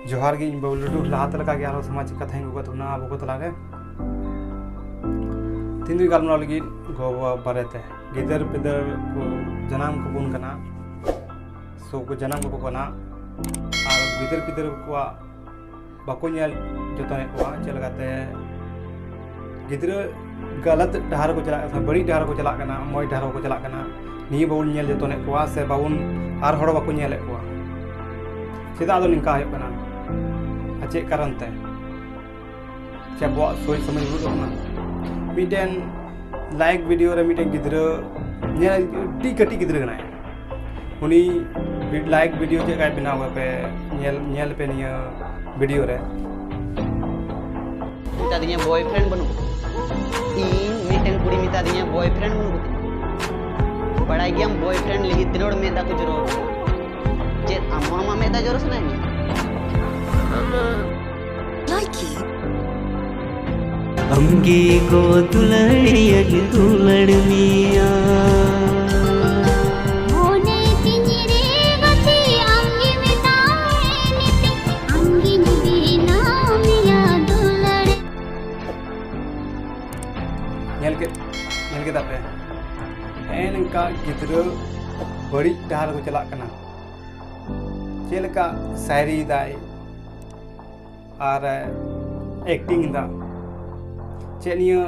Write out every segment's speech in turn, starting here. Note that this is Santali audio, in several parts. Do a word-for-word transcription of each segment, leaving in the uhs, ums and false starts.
ᱡᱚᱦᱟᱨ ᱜᱮ, ᱤᱧ ᱵᱟᱹᱵᱩ ᱞᱟᱹᱴᱩ᱾ ᱞᱟᱦᱟ ᱛᱮ ᱞᱮᱠᱟ ᱜᱮ ᱟᱨᱦᱚᱸ ᱥᱟᱢᱟᱡᱤᱠ ᱠᱟᱛᱷᱟᱧ ᱟᱹᱜᱩ ᱠᱟᱫ ᱛᱟᱵᱚᱱᱟ ᱟᱵᱚ ᱠᱚ ᱛᱟᱞᱟᱨᱮ᱾ ᱛᱤᱦᱤᱧ ᱫᱚ ᱜᱟᱞᱢᱟᱨᱟᱣ ᱞᱟᱹᱜᱤᱫ ᱜᱚ-ᱵᱟᱵᱟ ᱵᱟᱨᱮᱛᱮ᱾ ᱜᱤᱫᱟᱹᱨ ᱯᱤᱫᱟᱹᱨ ᱠᱚ ᱡᱟᱱᱟᱢ ᱠᱟᱵᱚᱱ ᱠᱟᱱᱟ, ᱥᱮ ᱠᱚ ᱡᱟᱱᱟᱢ ᱠᱟᱠᱚ ᱠᱟᱱᱟ, ᱟᱨ ᱜᱤᱫᱟᱹᱨ ᱯᱤᱫᱟᱹᱨ ᱠᱚᱣᱟᱜ ᱵᱟᱠᱚ ᱧᱮᱞ ᱡᱚᱛᱚᱱᱮᱫ ᱠᱚᱣᱟ᱾ ᱪᱮᱫ ᱞᱮᱠᱟᱛᱮ ᱜᱤᱫᱽᱨᱟᱹ ᱜᱟᱞᱟᱛ ᱰᱟᱦᱟᱨ ᱨᱮᱠᱚ ᱪᱟᱞᱟᱜ ᱠᱟᱱᱟ, ᱵᱟᱹᱲᱤᱡ ᱰᱟᱦᱟᱨ ᱨᱮᱠᱚ ᱪᱟᱞᱟᱜ ᱠᱟᱱᱟ, ᱢᱚᱡᱽ ᱰᱟᱦᱟᱨ ᱨᱮᱠᱚ ᱪᱟᱞᱟᱜ ᱠᱟᱱᱟ, ᱱᱤᱭᱟᱹ ᱵᱟᱵᱚᱱ ᱧᱮᱞ ᱡᱚᱛᱚᱱᱮᱫ ᱠᱚᱣᱟ ᱥᱮ ᱵᱟᱵᱚᱱ, ᱟᱨ ᱦᱚᱲ ᱵᱟᱠᱚ ᱧᱮᱞᱮᱫ ᱠᱚᱣᱟ᱾ ᱪᱮᱫᱟᱜ ᱫᱚ ᱱᱤᱝᱠᱟ ᱦᱩᱭᱩᱜ ᱠᱟᱱᱟ? ᱟᱨ ᱪᱮᱫ ᱠᱟᱨᱚᱱ ᱛᱮ? ᱪᱮ ᱟᱵᱚᱣᱟᱜ ᱥᱳᱪ ᱥᱚᱢᱚᱡᱽ ᱵᱟᱹᱱᱩᱜ ᱛᱟᱵᱚᱱᱟ? ᱢᱤᱫᱴᱮᱱ ᱞᱟᱭᱤᱠ ᱵᱷᱤᱰᱤᱭᱳ ᱨᱮ ᱢᱤᱫᱴᱮᱱ ᱜᱤᱫᱽᱨᱟᱹ ᱧᱮᱞ, ᱟᱹᱰᱤ ᱠᱟᱹᱴᱤᱡ ᱜᱤᱫᱽᱨᱟᱹ ᱠᱟᱱᱟᱭ, ᱩᱱᱤ ᱞᱟᱭᱤᱠ ᱵᱷᱤᱰᱤᱭᱳ ᱪᱮᱫ ᱞᱮᱠᱟᱭ ᱵᱮᱱᱟᱣ ᱠᱟᱛᱮ ᱧᱮᱞ, ᱧᱮᱞ ᱯᱮ ᱱᱤᱭᱟᱹ ᱵᱷᱤᱰᱤᱭᱳ ᱨᱮ᱾ ᱢᱮᱛᱟ ᱫᱤᱧᱟ ᱵᱚᱭᱯᱷᱨᱮᱱᱰ ᱵᱟᱹᱱᱩᱜ ᱛᱤᱧᱟ᱾ ᱤᱧ ᱢᱤᱫᱴᱮᱱ ᱠᱩᱲᱤ ᱢᱮᱛᱟ ᱫᱤᱧᱟ ᱵᱚᱭᱯᱷᱨᱮᱱᱰ ᱵᱟᱹᱱᱩᱜ ᱛᱤᱧᱟ᱾ ᱵᱟᱲᱟᱭ ᱜᱮᱭᱟᱢ ᱵᱚᱭᱯᱷᱨᱮᱱᱰ ᱞᱟᱹᱜᱤᱫ ᱛᱤᱱᱟᱹᱜ ᱦᱚᱲ ᱢᱮᱫ ᱫᱟᱜ ᱠᱚ ᱡᱚᱨᱚ ᱟᱠᱟᱫᱟ? ᱪᱮᱫ ᱟᱢ ᱦᱚᱸ ᱟᱢᱟᱜ ᱢᱮᱫ ᱫᱟᱜ ᱡᱚᱨᱚ ᱥᱟᱱᱟᱭᱮᱫ ᱢᱮᱭᱟ? ᱞᱟᱭᱠᱤ᱾ ᱟᱢᱜᱮ ᱜᱚ ᱫᱩᱞᱟᱹᱲᱤᱭᱟᱹᱧ ᱫᱩᱞᱟᱹᱲ ᱢᱮᱭᱟ᱾ ᱢᱚᱱᱮ ᱛᱤᱧ ᱨᱮ ᱜᱟᱛᱮ ᱟᱢᱜᱮ ᱢᱮᱱᱟᱭ ᱱᱤᱛᱤ, ᱟᱢᱜᱮᱧ ᱵᱮᱱᱟᱣ ᱢᱮᱭᱟ ᱫᱩᱞᱟᱹᱲ᱾ ᱧᱮᱞ ᱠᱮᱫ, ᱧᱮᱞ ᱠᱮᱫᱟ ᱯᱮ? ᱦᱮᱸ, ᱱᱚᱝᱠᱟ ᱜᱤᱫᱽᱨᱟᱹ ᱵᱟᱹᱲᱤᱡ ᱰᱟᱦᱟᱨ ᱠᱚ ᱪᱟᱞᱟᱜ ᱠᱟᱱᱟ᱾ ᱪᱮᱫ ᱞᱮᱠᱟ ᱥᱟᱭᱨᱤᱭᱮᱫᱟᱭ ᱟᱨ ᱮᱠᱴᱤᱝ ᱮᱫᱟ, ᱪᱮᱫ ᱱᱤᱭᱟᱹ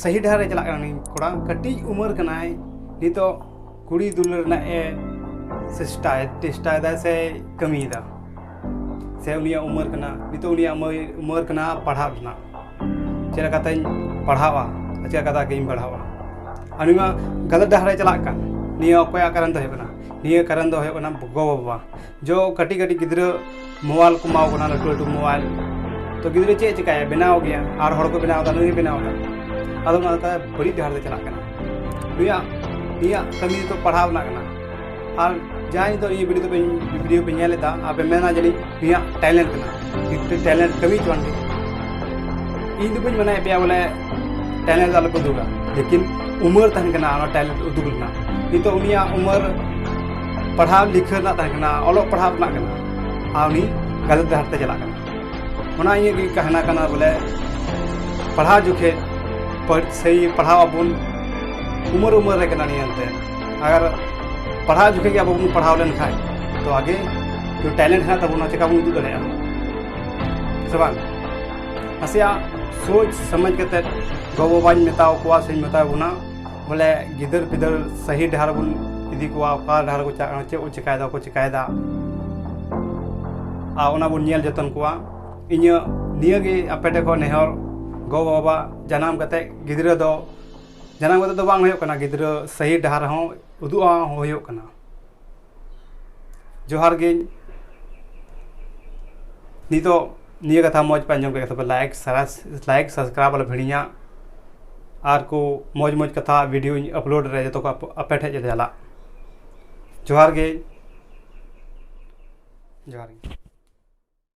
ᱥᱟᱹᱦᱤ ᱰᱟᱦᱟᱨ ᱨᱮ ᱪᱟᱞᱟᱜ ᱠᱟᱱᱟ ᱩᱱᱤ ᱠᱚᱲᱟ? ᱠᱟᱹᱴᱤᱡ ᱩᱢᱮᱨ ᱠᱟᱱᱟᱭ ᱱᱤᱛᱚᱜ, ᱠᱩᱲᱤ ᱫᱩᱞᱟᱹᱲ ᱨᱮᱱᱟᱜ ᱮ ᱪᱮᱥᱴᱟᱭ, ᱪᱮᱥᱴᱟᱭᱮᱫᱟᱭ ᱥᱮ ᱠᱟᱹᱢᱤᱭᱮᱫᱟ, ᱥᱮ ᱩᱱᱤᱭᱟᱜ ᱩᱢᱮᱨ ᱠᱟᱱᱟ ᱱᱤᱛᱚᱜ, ᱩᱱᱤᱭᱟᱜ ᱩᱢᱮᱨ, ᱩᱢᱮᱨ ᱠᱟᱱᱟ ᱯᱟᱲᱦᱟᱜ ᱨᱮᱱᱟᱜ᱾ ᱪᱮᱫ ᱞᱮᱠᱟᱛᱮᱧ ᱯᱟᱲᱦᱟᱣᱟ, ᱪᱮᱫ ᱞᱮᱠᱟᱛᱮ ᱤᱧ ᱯᱟᱲᱦᱟᱣᱟ? ᱟᱨ ᱩᱱᱤ ᱢᱟ ᱜᱟᱞᱟᱛ ᱰᱟᱦᱟᱨ ᱨᱮ ᱪᱟᱞᱟᱜ ᱠᱟᱱ᱾ ᱱᱤᱭᱟᱹ ᱚᱠᱚᱭᱟᱜ ᱠᱟᱨᱚᱱ ᱫᱚ ᱦᱩᱭᱩᱜ ᱠᱟᱱᱟ? ᱱᱤᱭᱟᱹ ᱠᱟᱨᱚᱱ ᱫᱚ ᱦᱩᱭᱩᱜ ᱠᱟᱱᱟ ᱜᱚ-ᱵᱟᱵᱟ᱾ ᱡᱚ ᱠᱟᱹᱴᱤᱡ ᱠᱟᱹᱴᱤᱡ ᱜᱤᱫᱽᱨᱟᱹ ᱢᱳᱵᱟᱭᱤᱞ ᱠᱚ ᱮᱢᱟᱣ ᱠᱟᱱᱟ, ᱞᱟᱹᱴᱩ ᱞᱟᱹᱴᱩ ᱢᱳᱵᱟᱭᱤᱞ᱾ ᱛᱚ ᱜᱤᱫᱽᱨᱟᱹ ᱪᱮᱫ ᱮ ᱪᱤᱠᱟᱹᱭᱟ? ᱵᱮᱱᱟᱣ ᱜᱮᱭᱟ, ᱟᱨ ᱦᱚᱲ ᱠᱚ ᱵᱮᱱᱟᱣ ᱮᱫᱟ, ᱱᱩᱭ ᱦᱚᱸᱭ ᱵᱮᱱᱟᱣ ᱮᱫᱟ᱾ ᱟᱫᱚ ᱚᱱᱟ ᱞᱮᱠᱟ ᱵᱟᱹᱲᱤᱡ ᱰᱟᱦᱟᱨ ᱛᱮ ᱪᱟᱞᱟᱜ ᱠᱟᱱᱟ᱾ ᱱᱩᱭᱟᱜ, ᱱᱩᱭᱟᱜ ᱠᱟᱹᱢᱤ ᱫᱚ ᱯᱟᱲᱦᱟᱣ ᱨᱮᱱᱟᱜ ᱠᱟᱱᱟ᱾ ᱟᱨ ᱡᱟᱦᱟᱸᱭ ᱱᱤᱛᱚᱜ ᱱᱤᱭᱟᱹ ᱵᱷᱤᱰᱤᱭᱳ ᱫᱚ ᱵᱮᱱ, ᱵᱷᱤᱰᱤᱭᱳ ᱯᱮ ᱧᱮᱞ ᱮᱫᱟ, ᱟᱨ ᱯᱮ ᱢᱮᱱᱟ ᱡᱟᱹᱱᱤᱡ ᱱᱩᱭᱟᱜ ᱴᱮᱞᱮᱱᱴ ᱠᱟᱱᱟ, ᱢᱤᱫᱴᱮᱱ ᱴᱮᱞᱮᱱᱴ ᱠᱟᱹᱢᱤ ᱦᱚᱪᱚᱣᱟᱱ ᱜᱮ᱾ ᱤᱧ ᱫᱚ ᱵᱟᱹᱧ ᱢᱮᱱᱟ ᱟᱯᱮᱭᱟᱜ ᱵᱚᱞᱮ ᱴᱮᱞᱮᱱᱴ ᱫᱚ ᱟᱞᱚᱯᱮ ᱩᱫᱩᱜᱟ, ᱞᱮᱠᱤᱱ ᱩᱢᱟᱹᱨ ᱛᱟᱦᱮᱱ ᱠᱟᱱᱟ ᱚᱱᱟ ᱴᱮᱞᱮᱱᱴ ᱩᱫᱩᱜ ᱨᱮᱱᱟᱜ᱾ ᱱᱤᱛᱚᱜ ᱩᱱᱤᱭᱟᱜ ᱩᱢᱟᱹᱨ ᱯᱟᱲᱦᱟᱣ ᱞᱤᱠᱷᱟᱹ ᱨᱮᱱᱟᱜ ᱛᱟᱦᱮᱸ ᱠᱟᱱᱟ, ᱚᱞᱚᱜ ᱯᱟᱲᱦᱟᱣ ᱨᱮᱱᱟᱜ ᱠᱟᱱᱟ, ᱟᱨ ᱩᱱᱤ ᱜᱟᱞᱟᱛ ᱰᱟᱦᱟᱨ ᱛᱮ ᱪᱟᱞᱟᱜ ᱠᱟᱱᱟ᱾ ᱚᱱᱟ ᱤᱧᱟᱹᱜ ᱜᱮ ᱠᱟᱦᱱᱟ ᱠᱟᱱᱟ ᱵᱚᱞᱮ, ᱯᱟᱲᱦᱟᱣ ᱡᱚᱠᱷᱮᱡ ᱯᱟᱹᱨ-, ᱥᱟᱹᱦᱤ ᱯᱟᱲᱦᱟᱣ ᱟᱵᱚᱱ, ᱩᱢᱟᱹᱨ ᱩᱢᱟᱹᱨ ᱨᱮ ᱠᱟᱱᱟ ᱱᱤᱭᱟᱹ ᱮᱱᱛᱮ᱾ ᱟᱜᱟᱨ ᱯᱟᱲᱦᱟᱣ ᱡᱚᱠᱷᱮᱡ ᱜᱮ ᱟᱵᱚ ᱵᱚᱱ ᱯᱟᱲᱦᱟᱣ ᱞᱮᱱᱠᱷᱟᱱ, ᱛᱚ ᱟᱜᱮ ᱡᱮ talent ᱦᱮᱱᱟᱜ ᱛᱟᱵᱚᱱᱟ, ᱪᱮᱠᱟ ᱵᱚᱱ ᱩᱫᱩᱜ ᱫᱟᱲᱮᱭᱟᱜᱼᱟ, ᱥᱮ ᱵᱟᱝ? ᱱᱟᱥᱮᱭᱟᱜ ᱥᱳᱪ ᱥᱚᱢᱚᱡᱽ ᱠᱟᱛᱮ ᱜᱚ-ᱵᱟᱵᱟᱧ ᱢᱮᱛᱟᱣ ᱠᱚᱣᱟ ᱥᱮᱧ ᱢᱮᱛᱟ ᱵᱚᱱᱟ, ᱵᱚᱞᱮ ᱜᱤᱫᱟᱹᱨ ᱯᱤᱫᱟᱹᱨ ᱥᱟᱹᱦᱤ ᱰᱟᱦᱟᱨ ᱵᱚᱱ ᱤᱫᱤ ᱠᱚᱣᱟ, ᱚᱠᱟ ᱰᱟᱦᱟᱨ ᱠᱚ ᱪᱟᱞᱟᱜ ᱠᱟᱱᱟ, ᱪᱮᱫ ᱠᱚ ᱪᱮᱠᱟᱭᱮᱫᱟ, ᱵᱟᱠᱚ ᱪᱮᱠᱟᱭᱮᱫᱟ, ᱟᱨ ᱚᱱᱟ ᱵᱚᱱ ᱧᱮᱞ ᱡᱚᱛᱚᱱ ᱠᱚᱣᱟ᱾ ᱤᱧᱟᱹᱜ ᱱᱤᱭᱟᱹ ᱜᱮ ᱟᱯᱮ ᱴᱷᱮᱱ ᱠᱷᱚᱱ ᱱᱮᱦᱚᱨ, ᱜᱚ-ᱵᱟᱵᱟ ᱡᱟᱱᱟᱢ ᱠᱟᱛᱮ ᱜᱤᱫᱽᱨᱟᱹ ᱫᱚ, ᱡᱟᱱᱟᱢ ᱠᱟᱛᱮ ᱫᱚ ᱵᱟᱝ ᱦᱩᱭᱩᱜ ᱠᱟᱱᱟ, ᱜᱤᱫᱽᱨᱟᱹ ᱥᱟᱹᱦᱤ ᱰᱟᱦᱟᱨ ᱦᱚᱸ ᱩᱫᱩᱜ ᱦᱚᱸ ᱦᱩᱭᱩᱜ ᱠᱟᱱᱟ᱾ ᱡᱚᱦᱟᱨ ᱜᱮ᱾ ᱱᱤᱛᱚᱜ ᱱᱤᱭᱟᱹ ᱠᱟᱛᱷᱟ ᱢᱚᱡᱽ ᱯᱮ ᱟᱸᱡᱚᱢ ᱠᱮᱫ ᱠᱷᱟᱱ ᱛᱚᱵᱮ like, share, like, subscribe ᱟᱞᱚ ᱦᱤᱲᱤᱧᱟ᱾ ᱟᱨ ᱠᱚ ᱢᱚᱡᱽ ᱢᱚᱡᱽ ᱠᱟᱛᱷᱟ video ᱤᱧ upload ᱨᱮ ᱡᱚᱛᱚ ᱠᱚ ᱟᱯ-, ᱟᱯᱮ ᱴᱷᱮᱡ ᱪᱟᱞᱟᱜ᱾ ᱡᱚᱦᱟᱨ ᱜᱮ᱾ ᱡᱚᱦᱟᱨ ᱜᱮ᱾